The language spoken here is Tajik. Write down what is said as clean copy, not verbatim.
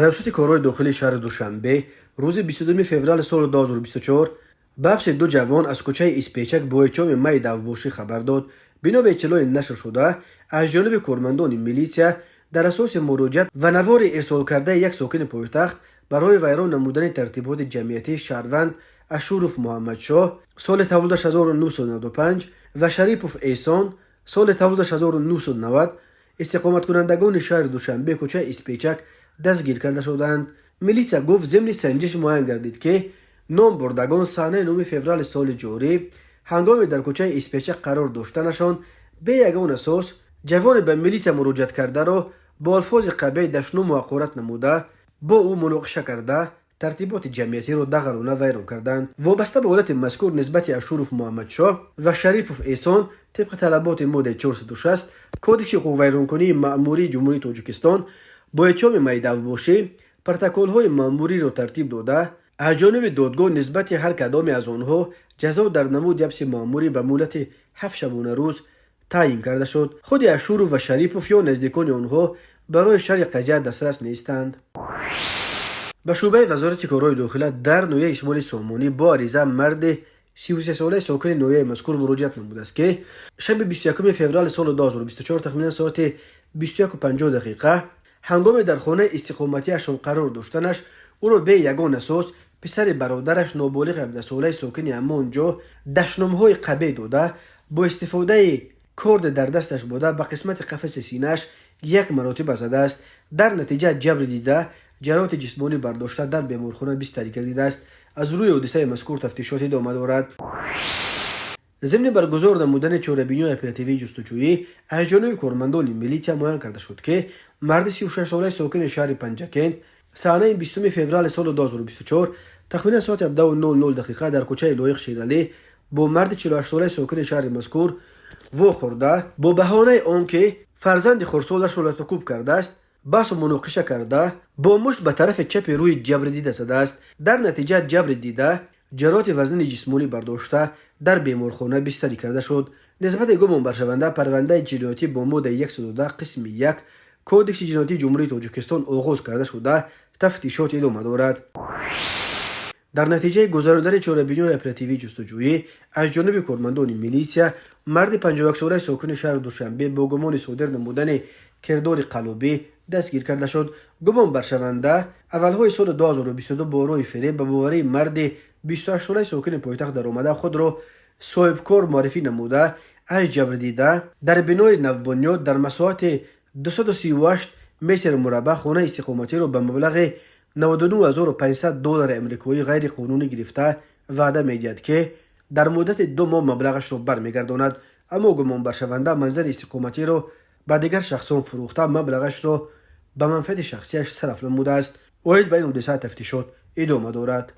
Раёсати корҳои дохилии шаҳри Душанбе рӯзи 22 феврали соли 2024 ба ҳабси ду ҷавон аз кӯчаи Испечак бо иттиҳоми майдавбошӣ хабар дод. Бино ба иттилои нашршуда аз ҷониби кормандони милитсия, дар асоси муроҷиат ва навори ирсолкардаи як сокини пойтахт барои вайрон намудани тартиботи ҷамъиятии шаҳрванд Ашуров Муҳаммадшоҳ, соли таваллудаш 1995, ва Шарипов Эҳсон, соли таваллудаш 1990, истиқоматкунандагони шаҳри Душанбе, кӯчаи Испечак, дастгир карда шуданд. Милитсия гуфт, зимни санҷиш муайян гардид, ки номбурдагон санаи 9 феврали соли ҷорӣ ҳангоме дар кӯчаи Испечак қарор доштанашон бе ягон асос ҷавоне ба милитсия муроҷиат кардаро бо алфози қабеҳ дашному ҳақорат намуда, бо ӯ муноқиша карда, тартиботи ҷамъиятиро дағалона вайрон карданд. Вобаста ба ҳолати мазкур нисбати Ашуров Муҳаммадшоҳ ва Шарипов Эҳсон тибқи талаботи моддаи 460 Кодекси ҳуқуқвайронкунии маъмурии Ҷумҳурии Тоҷикистон бо иттиҳоми майдавбошӣ протоколҳои маъмуриро тартиб дода, аз ҷониби додгоҳ нисбати ҳар кадоме аз онҳо ҷазо дар намуди ҳабси маъмурӣ ба муҳлати 7 шабонарӯз таъйин карда шуд. Худи Ашуров ва Шарипов ё наздикони онҳо барои шарҳи қазия дастрас нестанд. Ба шӯъбаи Вазорати корҳои дохила дар ноҳияи Исмоили Сомонӣ бо ариза марди 33-солаи сокини ноҳияи мазкур муроҷиат намудааст, ки шаби 21 феврали соли 2024 тахминан соати 21:50 дақиқа ҳангоме дар хонаи истиқоматиашон қарор доштанаш ӯро бе ягон асос писари бародараш, ноболиғи 17-солаи сокини ҳамон ҷо, дашномҳои қабеҳ дода, бо истифодаи корде дар дасташ буда ба қисмати қафаси синааш як маротиба задааст. Дар натиҷа ҷабри дида ҷароҳати ҷисмонӣ бардошта, дар беморхона бистарӣ гардидааст. Аз рӯи ҳодисаи мазкур тафтишот идома дорад. Зимни баргузор намудани чорабиниҳои оперативии ҷустуҷӯӣ аз ҷониби кормандони милитсия муайян карда шуд, ки марди 36-солаи сокини шаҳри Панҷакент санаи 20 феврали соли 2024 тахминан соати 17:00 дақиқа дар кӯчаи Лоиқ Шералӣ бо марди 48-солаи сокини шаҳри мазкур вохӯрда, бо баҳонаи он ки фарзанди хурдсолашро латукӯб кардааст, баҳсу муноқиша карда, бо мушт ба тарафи чапи рӯи ҷабри дида задааст. Дар натиҷа ҷабри дида ҷароҳати вазнини ҷисмонӣ бардошта, дар беморхона бистарӣ карда шуд. Нисбати гумонбаршаванда парвандаи ҷиноятӣ бо моддаи 110 қисми 1 Кодекси ҷиноятии Ҷумҳурии Тоҷикистон оғоз карда шуда, тафтишот идома дорад. Дар натиҷаи гузарондани чорабиниҳои оперативии ҷустуҷӯӣ аз ҷониби кормандони милитсия марди 51-солаи сокини шаҳри Душанбе бо гумони содир намудани кирдори қаллобӣ дастгир карда шуд. Гумонбаршаванда аввалҳои соли 2022 бо роҳи фиреб ба боварии марди 28-солаи сокини пойтахт даромада, худро соҳибкор муаррифӣ намуда, аз ҷабрдида дар бинои навбунёд дар масоҳати 238 метр мураббаъ хонаи истиқоматиро ба маблағи 99 500 доллари амрикоӣ ғайриқонунӣ гирифта, ваъда медиҳад, ки дар муддати 2 моҳ маблағашро бармегардонад. Аммо гумонбаршаванда манзили истиқоматиро ба дигар шахсон фурӯхта, маблағашро ба манфиати шахсияш сарф намудааст. Оид ба ин ҳодиса тафтишот идома дорад.